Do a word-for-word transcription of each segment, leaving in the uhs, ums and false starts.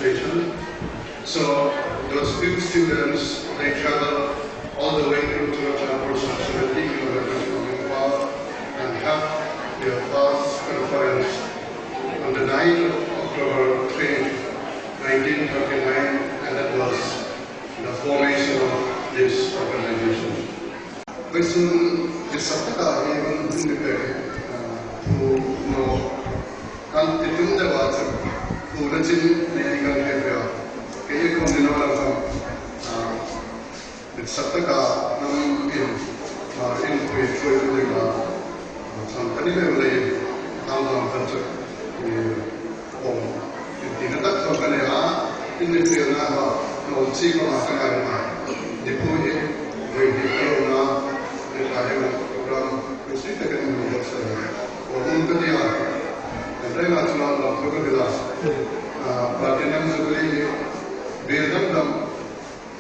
So those few students, they travel all the way to Churachandpur, some seventeen kilometers from Imphal, and have their first conference on the ninth of October, three, nineteen thirty-nine, and that was the formation of this organization. Vawisun, hi sak taka hi hun hun ni pek, ah, thu naw kan ti tum deu a chu, thu na chin nei kan hre ve a. Kei khom ni naw lang khan, ah, hi sak taka nam in, ah, inpui ṭhuoi tu ding a, ah, chang kan ni ve le, tang tang kan chu, eh, Aw, intina tak khom ka nei a, in mi fielna ha, naw chi khom a ka ngai a. Diphu hi, voi hi ka lo na, ni ka he mo program, ni si te ka ni mo sa. Aw, um ka ti a. Kan rai na chu na lo ka ti la. Ah, Platinum Jubilee hi, bil dam dam,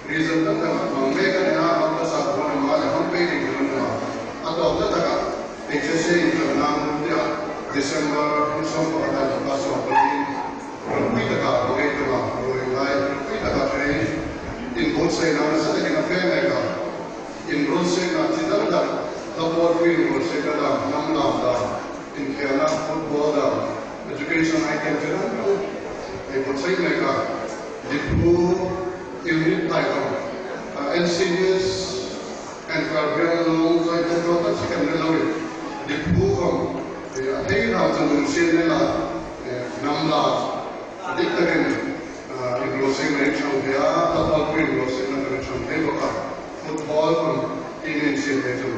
reason tak tak hmang mek a ni a, hmang ka sa khom a ni a, le hmang pei ding ka ni a. A tawpna taka, H S A in kan nang tia, December, in sawm pakhat a, ka sawm pakhat in, ropui taka, ka ngei tuma, roi lai, ropui taka thei, in buotsaina nasa takin a fe mek a. In ruolsietna chi dang dang, la pawlpui in ruolsietna dang, hnam lam dang, inkhêlna football dang, education item chi dang dang, ei buotsai mek a. Diphu, unit pai khom, ah, N C S and Karbi Anglong, zai te ro ta chi kan ne lo. Diphu khom, eh, a thei ram chun dun sien ne la, eh, hnam la, a dik takin, ah, in ruolsietna ei ṭhang thei a, la pawlpui in ruolsietna kan ṭhang thei bawk a. Football khom, in insiem thei chun.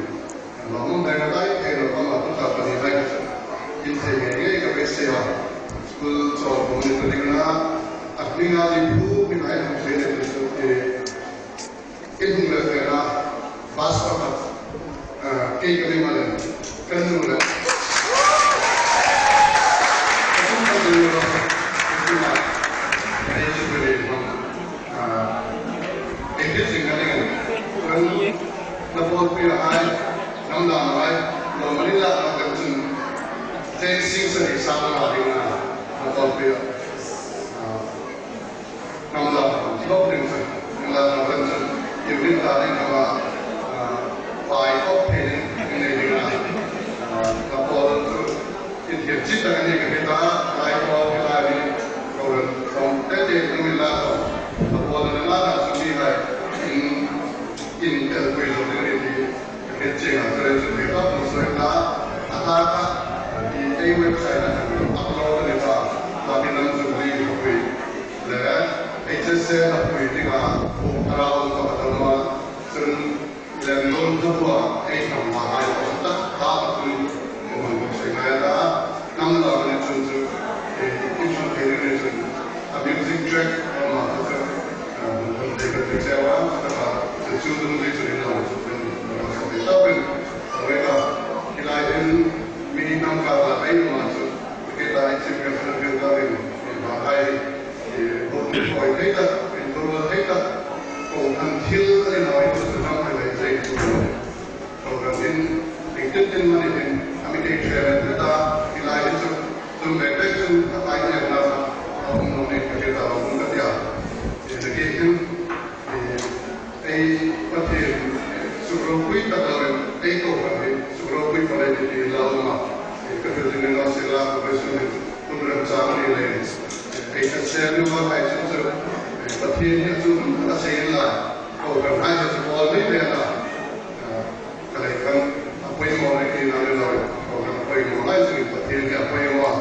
Lawmum dai na dai thei lo, ama tu ta pani hai ka. In thei ngei ngei ka beisei a. School chawl khom ni ta ding a. A hminga Diphu, hminga ei hmu thei le tu chu, eh, in hung le fe na, bus pakhat, ah, kei ka ni ma le, kan nu le. Ka tum ka tum lo, ka tum a. Ei chu ka ni ma. Ah, ei hriet zing ka ding a nih. Kan na pawlpi a hai, hnam dang hai, lo mani la ma kan chun, tleng sing sari sang la ding a, na pawlpi a. Ah, hnam dang, hnam dang ding chun, hnam dang kan chun, i rin ta ding kama, ah, pai kawp thei ding, ding nei ding a. Ah, na pawl chu, Inthieng chi tak a ni ka hriet a, lai pawl hi lai ni, kohran khom te te kan mi la khom. A pawl a la la chu mi hai, in, in tel pui zo ding ni ti, ka hriet chieng a, chuleiin chu hriet tak hmu sawi ta, a tlak a, i ei website-a kan upload a ni ta, Platinum Jubilee khawpui. Le, H S A khawpui dinga, a rau ka ta ma, chun, Lem dawn ka hua, ei hnam hmahai tawm tak tak a tun, ka hmang bawk sei ngai a ta, hnam dang a ni chun chu, eh, in hmang thei ding a ni chun, a music track, a ma kha chu, eh, hung hmang thei ka ti cheu a, ka ta, chu chu dum ding chu in lo chu, in lo ka ti ta pin, a ve ta, hi lai hin, mi hnam kar la ei ma chu, ke ta ei chim ka chu ka rin, eh, hmahai, eh, bawk ni khoi thei tak, in bawk thei tak, ko han thil a ni naw ei chu hnam thei lei chei chu. Program hin, engtin tin mani hin, a mi kei ṭhe ren ta, hi lai hi chu, chun bek bek chun, a pai ni na, a um naw ni ka ti ta, a um ka ti a. Ti na ki hin, eh, ei Pathien, sukropui tak lo rin, ei kohran hi, sukropui palai ni ti la um a. Eh, ka thil ding ni naw sien la, ka vawisun hin, hun remchang ni le. Ei ka sem ni ma hai chu chu, eh, Pathien hi chu, a sei la, kohran hai chu pawl ni le la. Ah, Ka lei khan a poimaw le ti na le lo, ko khan a poimaw lai chu Pathien hi a poimaw a.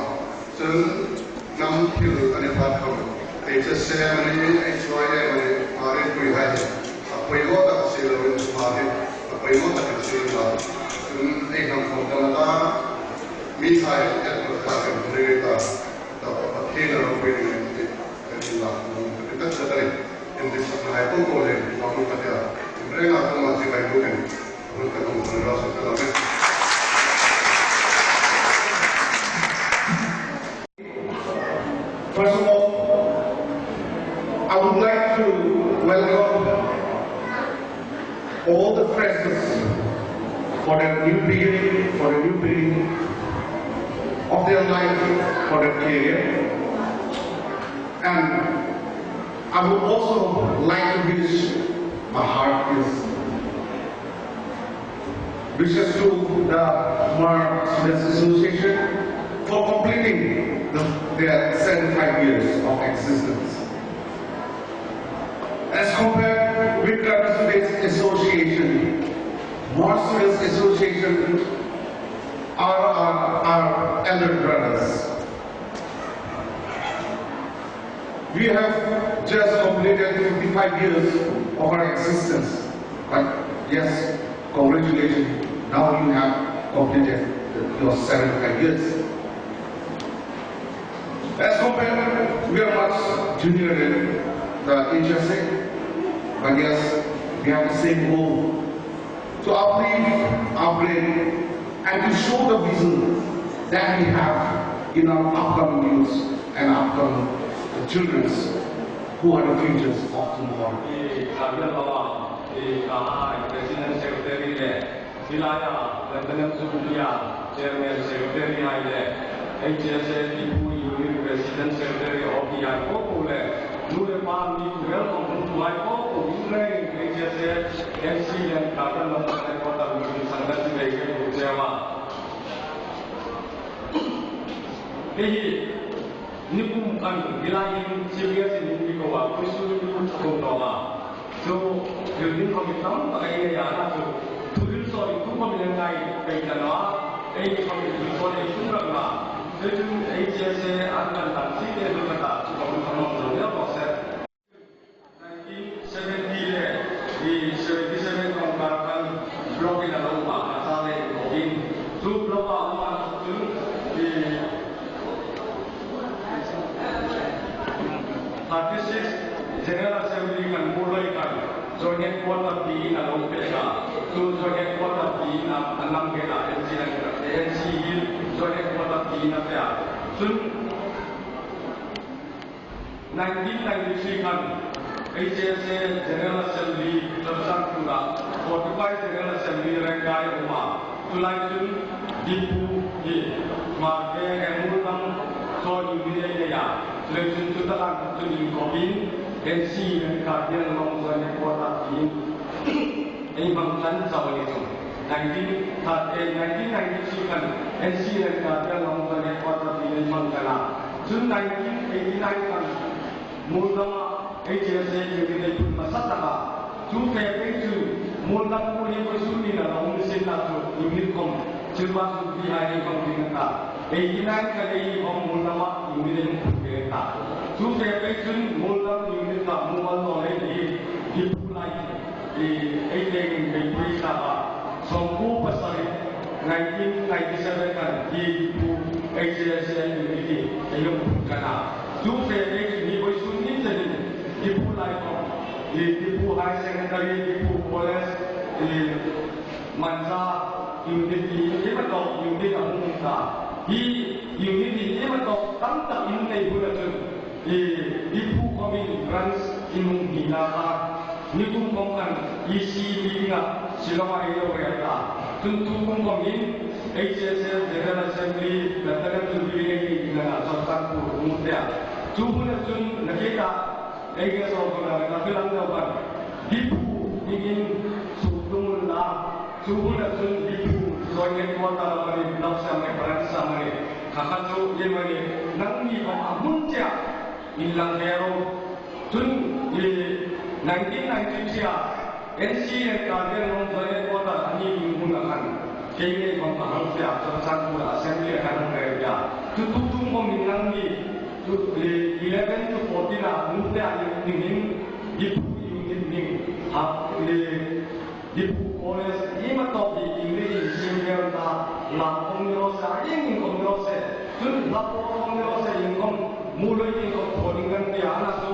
Chun hnam thil a ni phat khom, H S A a ni, H Y A a ni, a rinpuihai hi a poimaw tak a si lo, ma hi a poimaw tak a si lo. Chun ei hnam khom dam ta, mi hai et lo ta kan ri ta, ta Pathien a ropui ding ti kan la, kan ti tak sa ta ni. Kan ti sa ta hai ko ko le, ma ko ka tia. Reng a ko ma ti kai ko kan. First of all, I would like to welcome all the freshers for their new beginning, for the new beginning of their life, for their career. And I would also like to wish my heartiest wishes to the Hmar Students Association for completing the, their seventy-five years of existence. As compared with other students' association, Hmar Students Association are our, our elder brothers. We have just completed fifty-five years of our existence. But yes, congratulations, now you have completed your seventy-five years. As compared, we are much junior than the H S A, but yes, we have the same goal to uplift, upgrade, and to show the vision that we have in our upcoming youths and upcoming children who are the futures of tomorrow. I, President Secretary le, Hilai a, Lieutenant Secretary a, Chairman Secretary hai le, H S A Diphu Unit President Secretary of the hai po po le, nu le pa mi tu wel kong tu hai po po, in reng H S A M C le ka ka lo ka ko ta mi sang la si ve ke tu che wa. Te hi, ni kum kan, hilai in serious in ni ko wa, ku su ni ku ko to wa. So, building committee tam tak ei nei a na chu. Thu hril sawt thu committee nei pei ta naw a. Ei ni committee thu hril sawt ei sung rak na. So, chu H S A an kan dan si te chu ka ta chu committee tham lo le ko se. Nineteen seventy le, i seventy seven kawngkar khan block in a lo um a, a sa le ko in. Chu block a um a chu, i, thirty six General Assembly khan Muolhoi khan Joint Headquarter tiin a lo pek a. Chu Joint Headquarter tiin a, a nam ke a N C, N C Hills Joint Headquarter tiin a pek a. Chun nineteen ninety-three khan H S A General Assembly Churachandpur a, forty-five General Assembly Rengkai a um a. Chu lai chun Diphu hi Hmar te, eh, Muoldam saw unit ei nei a. Chu lai chun chu ta lang chun inkhawmin N C le Karbi Anglong Joint Headquarter tiin ei hmang chan chau a ni chu. Nineteen, eh, nineteen ninety-three khan N C le Karbi Anglong Joint Headquarter tiin ei hmang chan a. Chun nineteen eighty-nine khan Muoldam a H S A unit ei phun hmasa tak a. Chu fe pei chun Muoldam kuo hi vawisun ni a lo um sin a chu unit khom Silva Jubilee hai ei hmang ding a ta. Eighty-nine khan ei hmang Muoldam a unit ei hmang phun ding a ta. Chu fe pei chun Muoldam unit kha Mumal Tawlhai hi Diphu lai, i, ei tengin beipui sa a. Sawmkuo pasari, nineteen ninety-seven khan hi Diphu H S A unit hi ei hmang phun kan a. Chu fe pei chun hi vawisun ni chenin Diphu lai khom, i, Diphu High Secondary, Diphu College, i, Manza unit hi, i, iemanitaw unit a hung um ta. Hi unit hi, i, iemanitaw tam tak in nei hun a chun, i, Diphu khawmin branch in hung hni na kha. Ni kum khom khan E C meeting a Shillong a ei lo rel ta. Chun tu kum khawmin H S A General Assembly, Lieutenant Jubilee ei nei ding a na, Churachandpur hung um ta. Chu hun a chun nakie ta, ei guest of honour ka fiel ang deu khan, Diphu hmingin suk tum unla, chu hun a chun Diphu Joint Headquarter amanih, block amanih, branch amanih, kha kha chu iem a ni, nangni khom a hmun chea inlang ve ro. Chun, i, nineteen ninety-three a, N C le Karbi Anglong Joint Headquarter a ni ding hun a khan, keini khom ka hang fe a, Churachandpur Assembly a ka hang rel ve a. Chu tu tum khom in nangni, chu, i, eleven to fourteen a, nu te a ni dingin, Diphu unit hming, a, i, Diphu College, iemanitaw hi English in siem ve ta, la khom ni raw se, a ieng ieng khom ni raw se. Chun la pawl khom ni raw se, ieng khom, Muolhoi ieng khom thaw ding kan ti a, a na chu,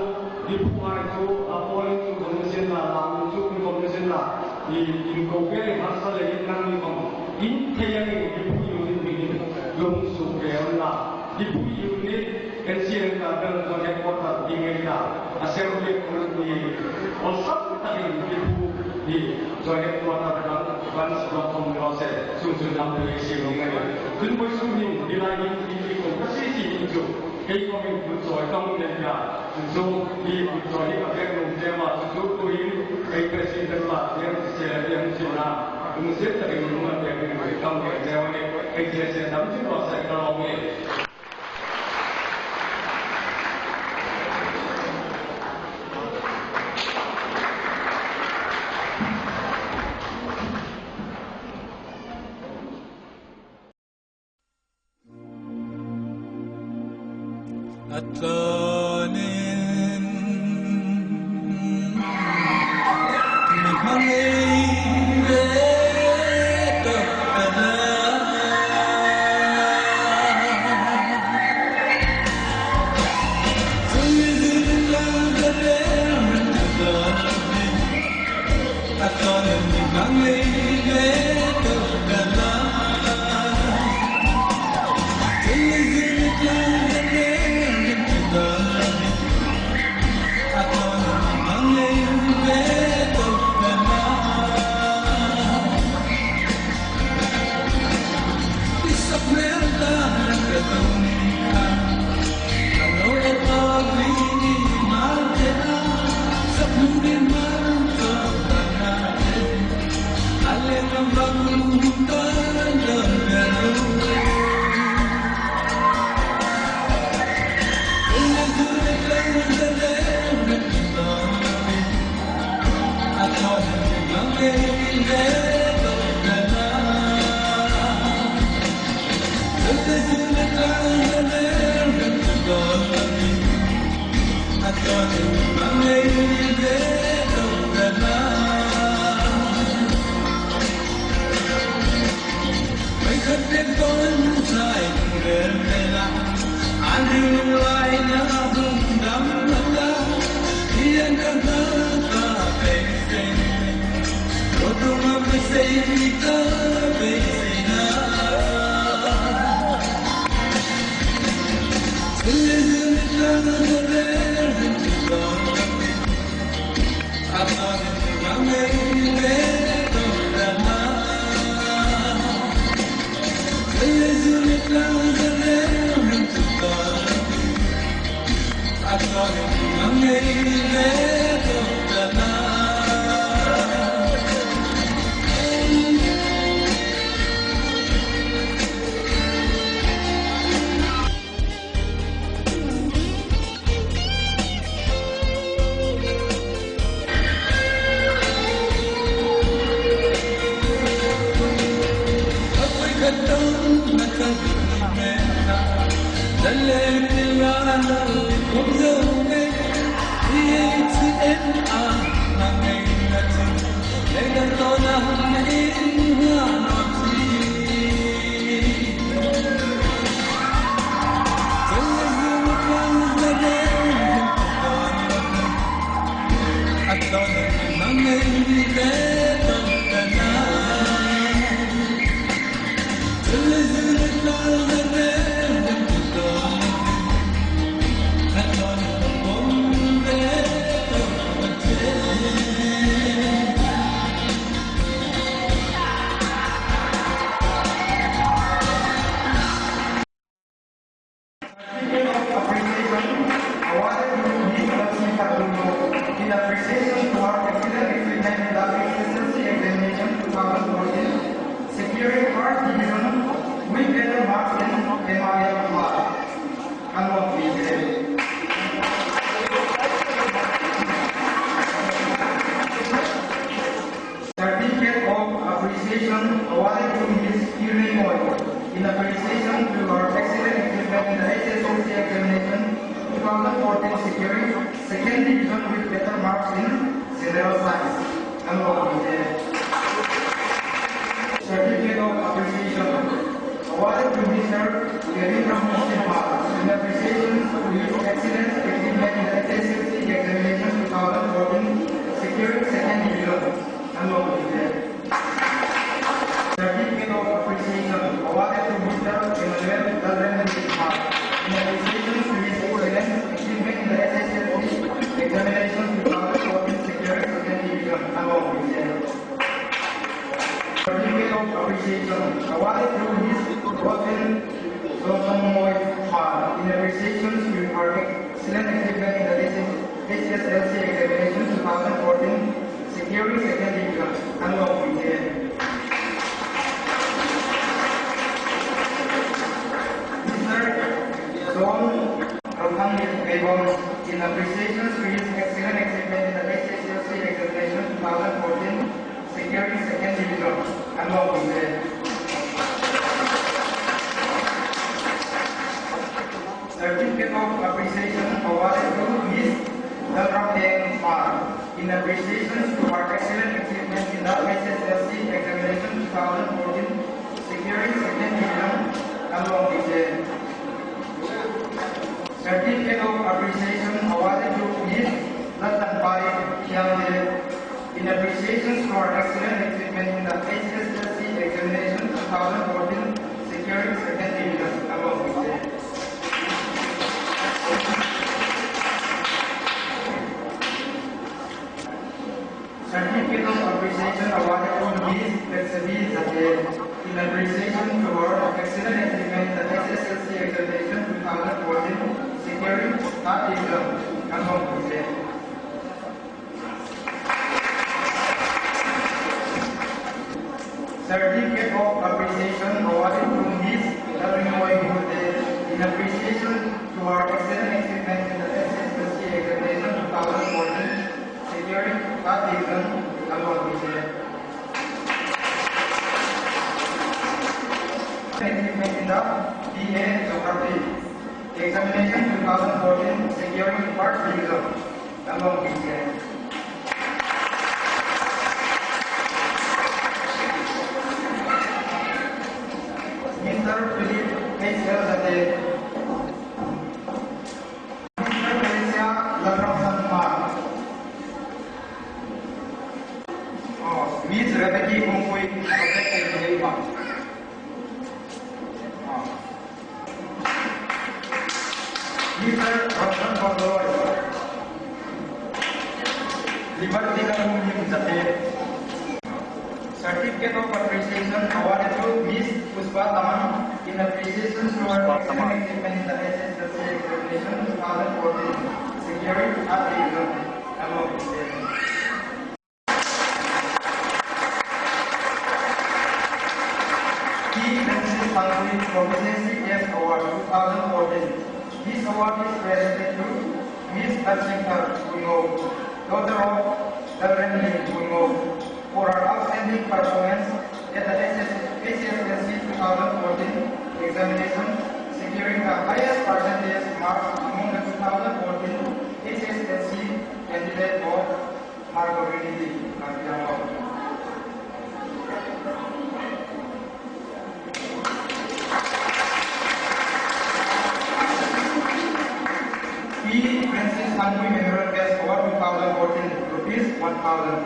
Diphu hai chu, la pawl in chu khom ni sien la, la in chu khom ni sien la, i, inko vel in harsa le in nangni khom, in thei angin Diphu unit hmingin lo hung suk ve unla. Diphu unit, N C le Karbi Anglong Joint Headquarter ding ei ta, Assembly Hall ni, awlsam takin Diphu hi Joint Headquarter kan, kan block khom ni raw se, chun chun lam ei siem ding a nih. Chun vawisun hin, hi lai hin, hi hi khom ka sie sie ding chu. Kei khawmin kut chawi ka hung nei a, chu chu hi kut chawi hi ka pek nuom hle a, chu chu tuhin ei president pa, Pu Sielliemching-a, lungsiet takin hun a pek dingin ka hung nei hle a nih. Ei che che dam chu ka sei ka lawm e. A tlawnin mi hmang ei ve tawk ka na. Tui zin lang ka rel rin ka dawn. A tlawnin mi hmang ei ve tawk ka na. Tui zin lang ka rel rin ka dawn. A tlawnin mi hmang ei ve tawk ka na. I sak hmel dan ka tum ni kha. Ka lo e tawk ni ni mal te a. Sak nu ni mal tawk ka na te. A le ka bang nu ta dan ka lu. Ina du le ka lu ta le ka lu. Certificate of Appreciation awarded to Miss Lakshmi Khartoum in appreciation to her excellent achievement in the H S L C examination two thousand fourteen, securing first division with better marks in memorial class. Kan lawm hle. Certificate of Appreciation awarded to Miss Kirini Moy in appreciation to her excellent achievement in the H S L C examination two thousand fourteen, securing second division with better marks in General Science. Kan lawm hle. Certificate of Appreciation awarded to Mister Kevin Rahul Sinha in appreciation to his excellent achievement in the H S L C examination two thousand fourteen, securing second division. Kan lawm hle. Certificate of Appreciation awarded to Mister Emmanuel Dalrymple Sinha in appreciation to his excellent achievement in the H S L C examination two thousand fourteen, securing second division. Kan lawm hle. Certificate of Appreciation awarded to Miss Roslyn Johnson H S S L C examination two thousand fourteen, securing second division. An lawmpui che. Mister John Rothang Meibom, in appreciation to his excellent achievement in the H S S L C examination two thousand fourteen, securing second division. An lawmpui che. Certificate of appreciation awarded to Miss Lalrapeng Hmar in appreciation to her excellent achievement in the H S S L C examination two thousand fourteen, securing second division. An lawmpui che. Certificate of appreciation awarded to Miss Laltanpai Thiangde in appreciation for excellent achievement in the H S S L C examination two thousand fourteen, securing second division. An lawmpui che. Certificate of appreciation awarded to Miss Betsabi Zade in appreciation to her excellent achievement in the H S S L C examination two thousand fourteen, securing third division. An lawmpui che. Certificate of appreciation awarded to Miss Lalringmoi Gurde in appreciation to her excellent achievement in the H S S L C examination two thousand fourteen, securing third division. An lawmpui che. Achievement in the B A Geography examination two thousand fourteen, securing first division. An lawmpui che. Mister Philip H L Zade. Mister Felicia Lalrapsangma. Oh, Miss Rebecca Bungpui, Rebecca Bungpui. Oh. Mister Roshan Bordoloi, Liberty Lalumlim Zate. Certificate of appreciation awarded to Miss Pushpa Tamang in appreciation to her excellent achievement in the H S S L C examination two thousand fourteen, securing third division. An lawmpui che. T. Francis Sangui Proficiency Test Award two thousand fourteen. This award is presented to Miss Lalsingthar Puimaw, daughter of Lalremling Puimaw, for her outstanding performance at the H S, H S S L C two thousand fourteen examination, securing the highest percentage marks among the two thousand fourteen H S S L C candidate of Margoriti, Karbi Anglong. P. Francis Sangui Memorial Cash Award two thousand fourteen, rupees one thousand.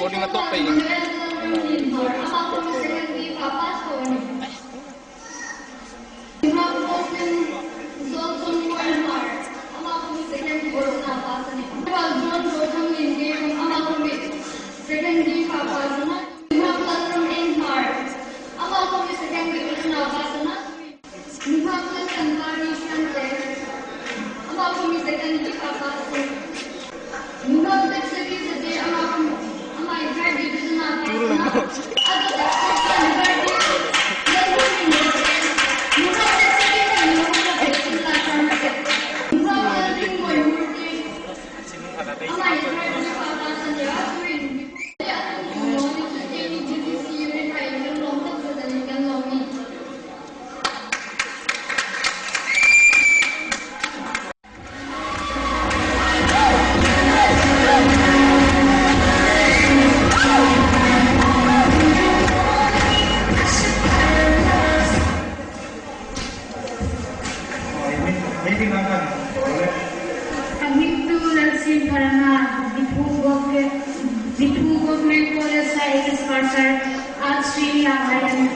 Recording a tawp pei. Nihal Rosemary Hmar, ama khawm second division pass a nih. Nihal Rosemary Zolchawngkuol Hmar, ama khawm second division pass a nih. Nihal John Rothang Lien Keikhom, ama khawm second division pass a nih. Nihal Lalrameng Hmar, ama khawm second division pass a nih. Nihal Lalkanvari Sangte, ama khawm second division pass a nih. Nihal Lalseri Zade, ama khawm, ama third division pass a nih. Ado Lalseri Zade, Lalseri Zade, Nihal Lalseri Zade, Nihal Lalseri Zade, Nihal Lalseri Zade, ama third division pass a nih. Ka hming chu Lalsienthar a nih, Diphu Government, Diphu Government College Science Department, Arts Stream la ngai a nih.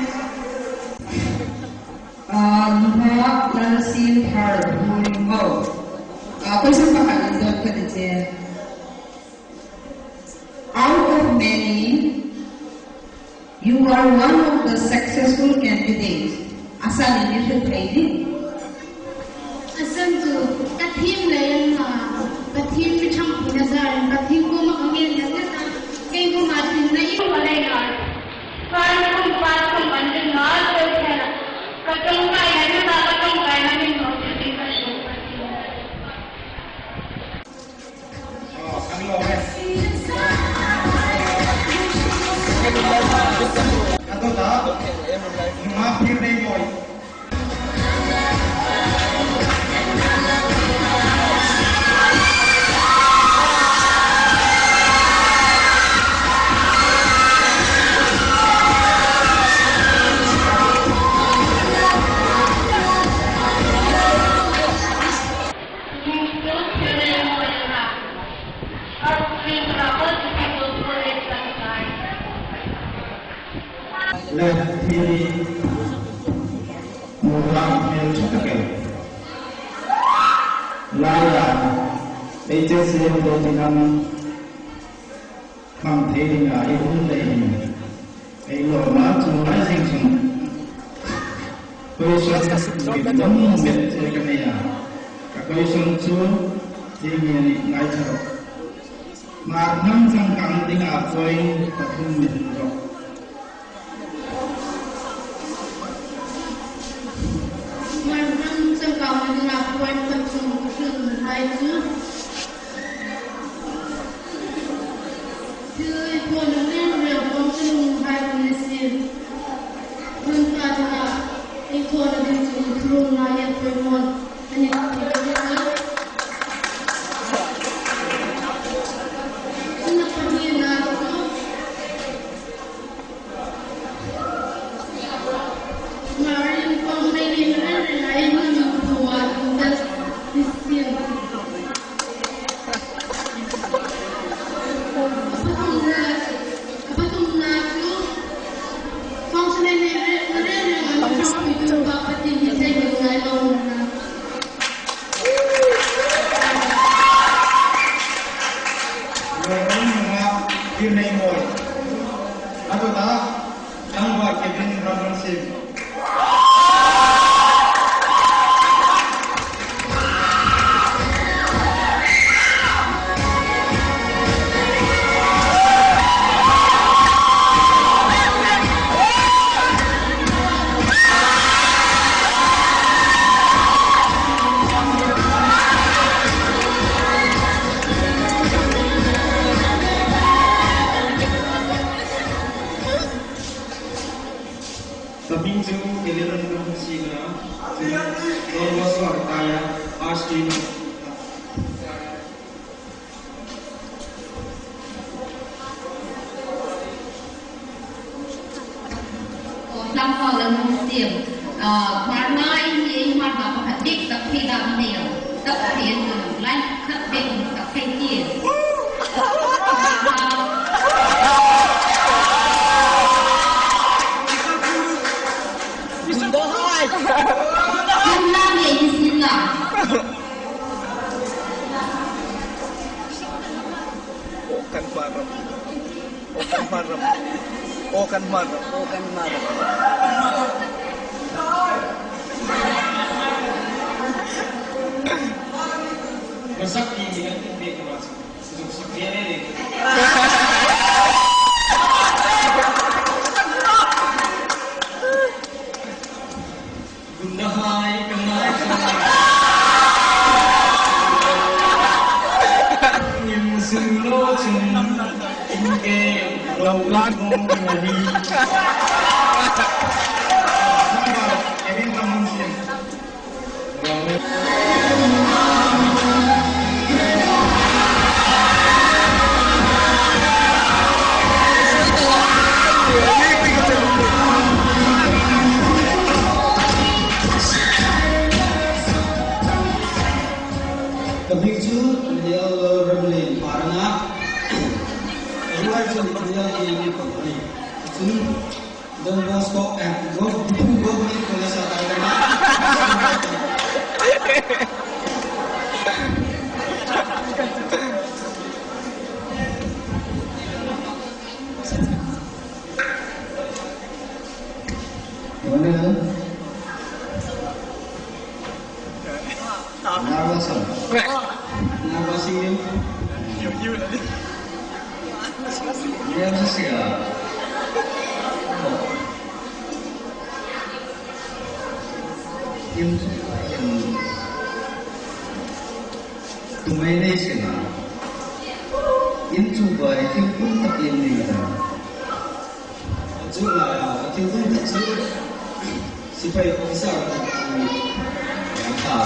Ah, Nihal Lalsienthar Hmar. Ah, question pakhat indawn ka ti che. Out of many, you are one of the successful candidates. A san i mi hriet thei ding. A san chu ka thiem lei a nih, ka thiem mi ṭhangpuina zarin, ka thiem kuoma ka ngen ngat ngat a, kei kuoma thiem na i. Ka lei ngai. Kan kum pa kum an ring ngai pei thei a. Ka ṭawngṭaina ding a, ka ṭawngṭaina ding nawk thei ding ka hriet. Le thili mura hmel ṭha tak el. Laia, ei che se lo ding am? Hmang thei dinga i hung lei hin. Ei lawmna chu ngai zing chun. Question mit dom met che ka nei a. Ka question chu hi mi ni ngai tho. Hmar hnam changkang dinga point pathum mi hril rawh. Hmar hnam changkang dinga point pathum ka hrilhai chu. Thil ei thaw naw reng reng khawm ka lunghai khawm ni si. Hun ta dinga ei thawna ding chu thurung ngai a poimaw a nih. Chun a pahnina chu Marin kong mai ni ren ren ai hun tua tum ta ni sin. A pathumna, a pathumna chu kong mai ni ren ren ren ai hun tum ta Pathien hi thei hi ngai lo na. Tirnei mawi. A dawta, tlangval Kevin Ramnangsim. Ka hming chu Kevin Ramnangsim a nih. Don Bosco Hartaia, Arts Stream. Aw, tlangval Ramnangsim. Ah, Hmar hnai hi ei Hmar hnai pakhat bik tak thei dam nei a. Tak thei an tun lai khat bik tak thei ti. Kan Hmar ram. O kan Hmar ram. O kan Hmar ram. O kan Hmar ram. Masak ni ni kan tin pe ko ras. Zuk sik ni ni. Gundahai ka ngai ka ngai. Ngim sum lo chung, in ke lo lo chung ni. Kevin Ramon Singh. Ka hming chu Lial Ramlien Paranga. Ka ruai chu Lial Kiang Company. Chun Don Bosco, eh, Go-, Government College a kal ka nih. Nervous am? Nervous am? Nervous ya. Im, im. Tumai nei sina. Im chu bari thil kum tak in ni da. Chu la, thil kum tak chu. Sipai officer. Yang ta.